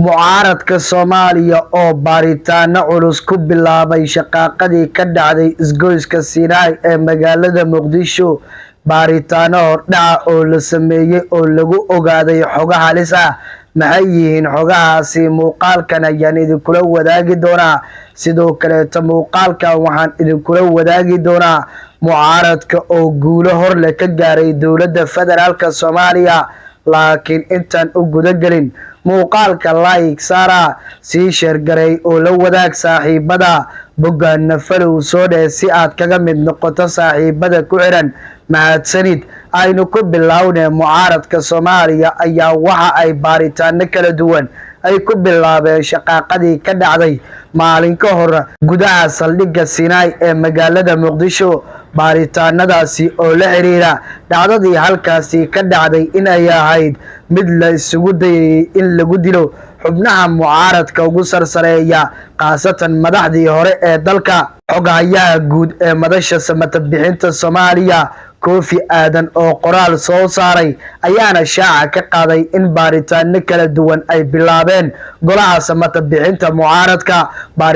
Mucaaradka Soomaaliya oo baaritaano culus ku bilaabay shaqaaqadii ka dhacday isgoyska Siinaay ee magaalada Muqdisho. Baaritaano hordhac ah oo la sameeyay oo lagu ogaaday xogo halis ah. Maxay yihiin xogahaasi? Muuqaalkan ayaan idinkula wadaagi doonaa. Sidoo kaleeto muuqaalkan waxaan idinkula wadaagi doonaa mucaaradka oo guulo hor leh ka gaaray dowladda federaalka Soomaaliya. Laakiin intaan u guda gelin muuqaalka, like saara, sii share garay oo la wadaag saaxiibada boggaana, follow soo dheh si aad kaga mid noqoto saaxiibada ku xiran. Mahadsanid. Aynu ku bilownay. Mucaaradka Soomaaliya ayaa waxa ay baaritaano kala duwan ay ku bilaabeen shaqaaqadii ka dhacday maalin ka hor gudaha saldhigga Siinaay ee magaalada Muqdisho. Baaritaanadaasi oo la xiriira dhacdadii halkaasi ka dhacday in ay ahayd mid la isugu dayayay in lagu dilo xubnaha mucaaradka ugu sarsareeya, khaasatan madaxdii hore ee dalka. Xoghayaha guud ee Madasha Samata Bixinta Soomaaliya, Kofi Aadan, oo qoraal soo saaray ayaana shaaca ka qaaday in baaritaano kala duwan ay bilaabeen golaha samata bixinta mucaaradka,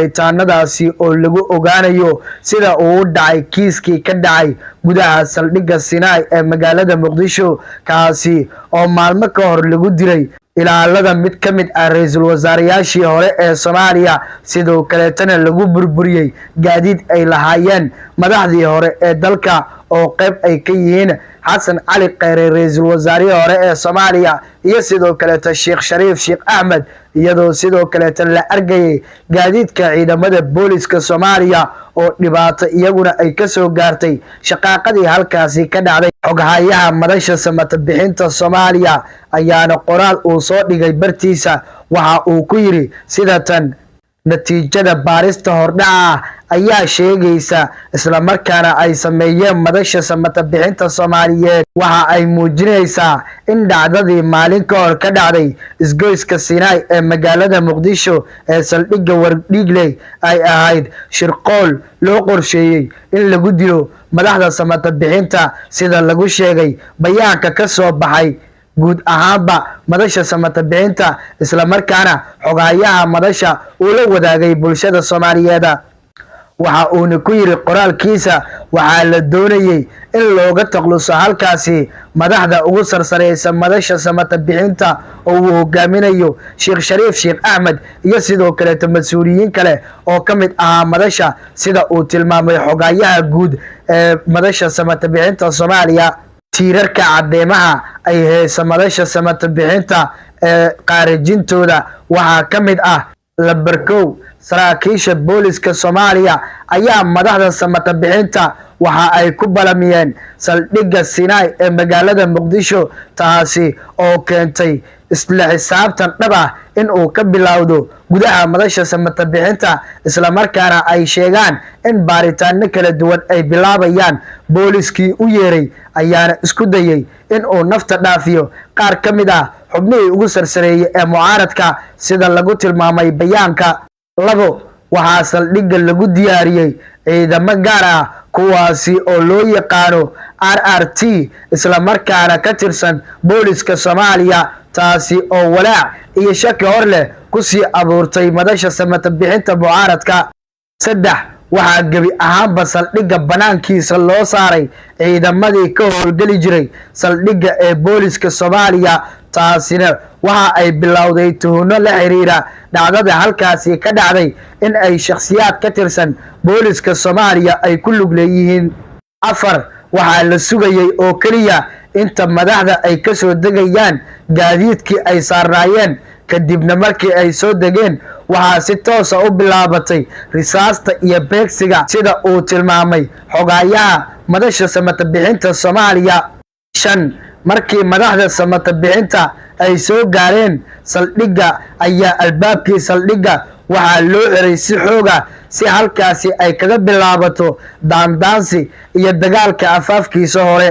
baaritaanadaasi oo lagu ogaanayo sida uu u dhacay kiiskii ka dhacay gudaha saldhigga Sinaai ee magaalada Muqdisho, kaasi oo maalmo ka hor lagu dilay ilaalada mid ka mid ah ra-iisul wasaarayaashii hore ee Soomaaliya, sidoo kaleetana lagu burburiyey gaadiid ay lahaayeen madaxdii hore ee dalka, oo qayb ay ka yihiin Xasan Cali Kheyre, ra-iisul wasaarihii hore ee Soomaaliya, iyo sidoo kaleeto Sheekh Shariif Sheekh Axmed, iyadoo sidoo kaleeto la argayay gaadiidka ciidamada booliska Soomaaliya oo dhibaato iyaguna ay kasoo gaartay shaqaaqadii halkaasi ka dhacday. Xoghayaha Madasha Samata Bixinta Soomaaliya ayaana qoraal uu soo dhigay bartiisa waxa uu ku yidhi sida tan: "Natiijada baarista hordhaca ah ayaa sheegaysa, islamarkaana ay sameeyeen Madasha Samata Bixinta Soomaaliyeed, waxa ay muujinaysaa in dhacdadii maalin ka hor ka dhacday isgoyska Sinaai ee magaalada Muqdisho ee saldhigga Wardhiigley ay ahayd shirqool loo qorsheeyey in lagu dilo madaxda samata bixinta," sida lagu sheegay bayaanka ka soo baxay guud ahaanba Madasha Samata Bixinta, islamarkaana xoghayaha madasha uu la wadaagay bulshada Soomaaliyeed. Waxa uuna ku yiri qoraalkiisa: "Waxaa la doonayey in looga takluso halkaasi madaxda ugu sarsareysa Madasha Samata Bixinta oo uu hogaaminayo Sheekh Shariif Sheekh Axmed iyo sidoo kaleeto mas-uuliyiin kale oo ka mid ahaa madasha," sida uu tilmaamay xoghayaha guud ee Madasha Samata Bixinta Soomaaliya. Tiirarka cadeymaha ay heysa Madasha Samata Bixinta ee qaarijintooda waxaa ka mid ah: lambar 1, saraakiisha booliska Soomaaliya ayaa madaxda samata bixinta waxa ay ku balamiyeen saldhigga Sinaai ee magaalada Muqdisho, taasi oo keentay isla xisaabtan dhab ah in uu ka bilowdo gudaha Madasha Samata Bixinta, islamarkaana ay sheegaan in baaritaano kala duwan ay bilaabayaan. Booliskii u yeeray ayaana isku dayay in uu nafta dhaafiyo qaar ka mid ah xubnihii ugu sarsareeyey ee mucaaradka, sida lagu tilmaamay bayaanka. 2, waxaa saldhigga lagu diyaariyey ciidamo gaar ah, kuwaasi oo loo yaqaano RRT, islamarkaana ka tirsan booliska Soomaaliya, taasi oo walaac iyo shaki hor leh kusii abuurtay Madasha Samata Bixinta mucaaradka. 3, waxaa gebi ahaanba saldhigga banaankiisa loo saaray ciidamadii ka howlgeli jiray saldhigga ee booliska Soomaaliya, taasina waxa ay bilowday tuhunno la xiriira dhacdada halkaasi ka dhacday in ay shakhsiyaad ka tirsan booliska Soomaaliya ay ku lug leeyihiin. 4, waxaa la sugayay oo keliya inta madaxda ay ka soo degayaan gaadiidkii ay saarnaayeen. Kadibna markii ay soo degeen, waxaa si toosa u bilaabatay risaasta iyo beegsiga, sida uu tilmaamay xoghayaha Madasha Samata Bixinta Soomaaliya. 5, markii madaxda samata bixinta ay soo gaareen saldhigga ayaa albaabkii saldhigga waxaa loo xiray si xooga, si halkaasi ay kaga bilaabato daandaansi iyo dagaalka afaafkiisa hore.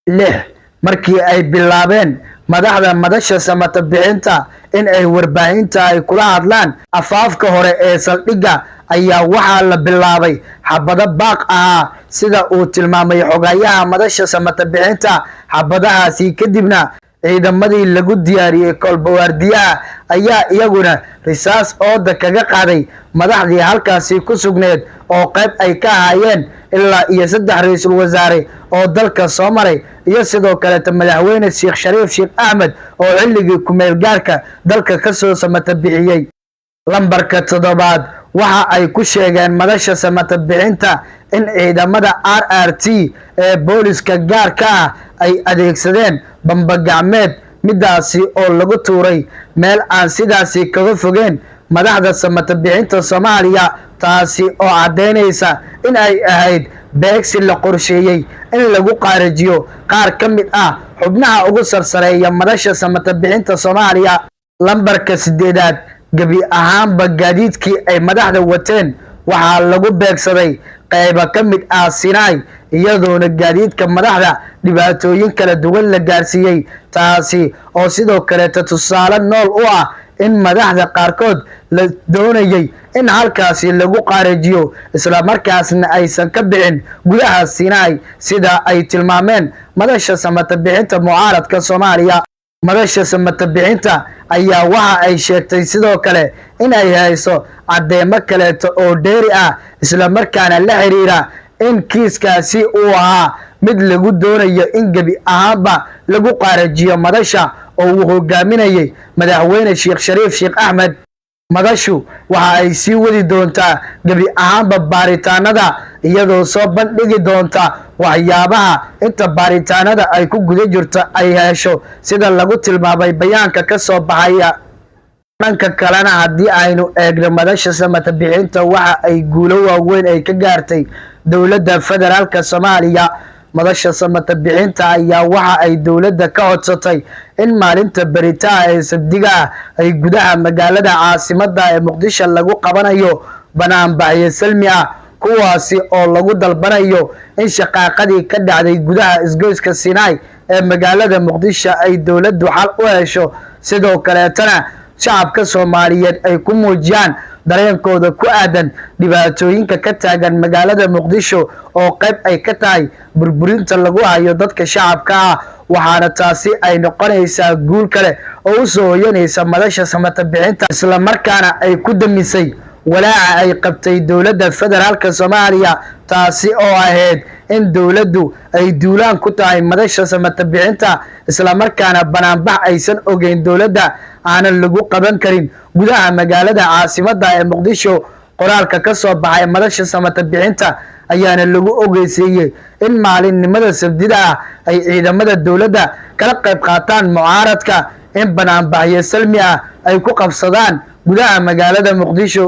6, markii ay bilaabeen madaxda Madasha Samata Bixinta in ay warbaahinta ay kula hadlaan afaafka hore ee saldhigga ayaa waxaa la bilaabay xabado baaq ahaa, sida uu tilmaamay xoghayaha Madasha Samata Bixinta. Xabadahaasi kadibna Ciidamadii lagu diyaariyey kolbawaardiyaha ayaa iyaguna risaas ooda kaga qaaday madaxdii halkaasi ku sugneed, oo qayb ay ka ahaayeen ilaa iyo 3 ra-iisul wasaare oo dalka soo maray, iyo sidoo kaleeta madaxweyne Sheekh Shariif Sheekh Axmed oo xilligii kumeel gaarka dalka kasoo samata bixiyey. Lambarka toddobaad, waxa ay ku sheegeen madasha samata bixinta in ciidamada RRT ee booliska gaarka ah ay adeegsadeen bambagacmeed, midaasi oo lagu tuuray meel aan sidaasi kaga fogeen madaxda samata bixinta Soomaaliya, taasi oo caddaynaysa in ay ahayd beegsi la qorsheeyey in lagu qaarajiyo qaar ka mid ah xubnaha ugu sarsareeya madasha samata bixinta Soomaaliya. Lambarka sideedaad, gebi ahaanba gaadiidkii ay madaxda wateen waxaa lagu beegsaday qayba ka mid ah Sinai, iyadoona gaadiidka madaxda dhibaatooyin kala duwan la gaarsiiyey, taasi oo sidoo kaleeta tusaale nool u ah in madaxda qaarkood la doonayay in halkaasi lagu qaarajiyo, islamarkaasna aysan ka bixin gudaha Sinai, sida ay tilmaameen madasha samata bixinta mucaaradka Soomaaliya. Madasha samata bixinta ayaa waxa ay sheegtay sidoo kale in ay hayso caddeemo kaleeto oo dheeri ah, islamarkaana la xiriira in kiiskaasi uu ahaa mid lagu doonayo in gebi ahaanba lagu qaarajiyo madasha oo uu hogaaminayay madaxweyne Sheekh Shariif Sheekh Axmed. Madashu waxa ay sii wadi doontaa gebi ahaanba baaritaanada, iyadoo soo bandhigi doonta waxyaabaha inta baaritaanada ay ku guda jirto ay hesho, sida lagu tilmaamay bayaanka ka soo baxaya. Dhanka kalena, haddii aynu eegno, madasha samata bixinta waxa ay guulo waaweyn ay ka gaartay dowladda federaalka Soomaaliya. Madasha samata bixinta ayaa waxa ay dowladda ka codsatay in maalinta beritaha ee Sabdiga ah ay gudaha magaalada caasimada ee Muqdisho lagu qabanayo banaanbaxyo salmi ah, kuwaasi oo lagu dalbanayo in shaqaaqadii ka dhacday gudaha isgoyska Sinai ee magaalada Muqdisho ay dowladdu xal u hesho, sidoo kaleetana shacabka Soomaaliyeed ay ku muujiyaan dareenkooda ku aadan dhibaatooyinka ka taagan magaalada Muqdisho, oo qayb ay ka tahay burburinta lagu hayo dadka shacabka ah. Waxaana taasi ay noqonaysaa guul kale oo u soo hoyanaysa madasha samata bixinta, islamarkaana ay ku damisay walaaca ay qabtay dowladda federaalka Soomaaliya, taasi oo ahayd in dowladdu ay duulaan ku tahay madasha samata bixinta, islamarkaana banaanbax aysan ogeyn dowladda aanan lagu qaban karin gudaha magaalada caasimadda ee Muqdisho. Qoraalka ka soo baxay madasha samata bixinta ayaana lagu ogeysiiyey in maalinnimada Sabdida ah ay ciidamada dowladda kala qayb qaataan mucaaradka in banaanbaxyo salmi ah ay ku qabsadaan gudaha magaalada Muqdisho.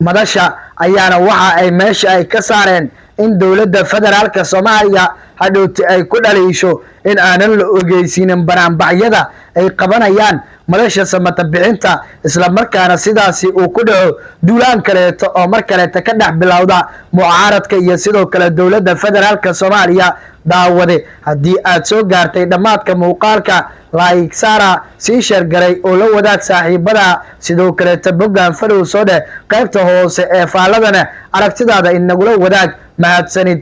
Madasha ayaana waxa ay meesha ay ka saareen in dowladda federaalka Soomaaliya hadhowti ay ku dhaliisho in aanan la ogeysiinin banaanbaxyada ay qabanayaan madasha samata bixinta, islamarkaana sidaasi uu ku dhaco duulaan kaleeto oo mar kaleeta ka dhex bilowda mucaaradka iyo sidoo kale dowladda federaalka Soomaaliya. Daawade, haddii aad soo gaartay dhammaadka muuqaalka, like saara, sii share garay oo la wadaag saaxiibada. Sidoo kaleeta boggan follow soo dheh, qaybta hoose ee faalladana aragtidaada inagula wadaag. Mahadsanid.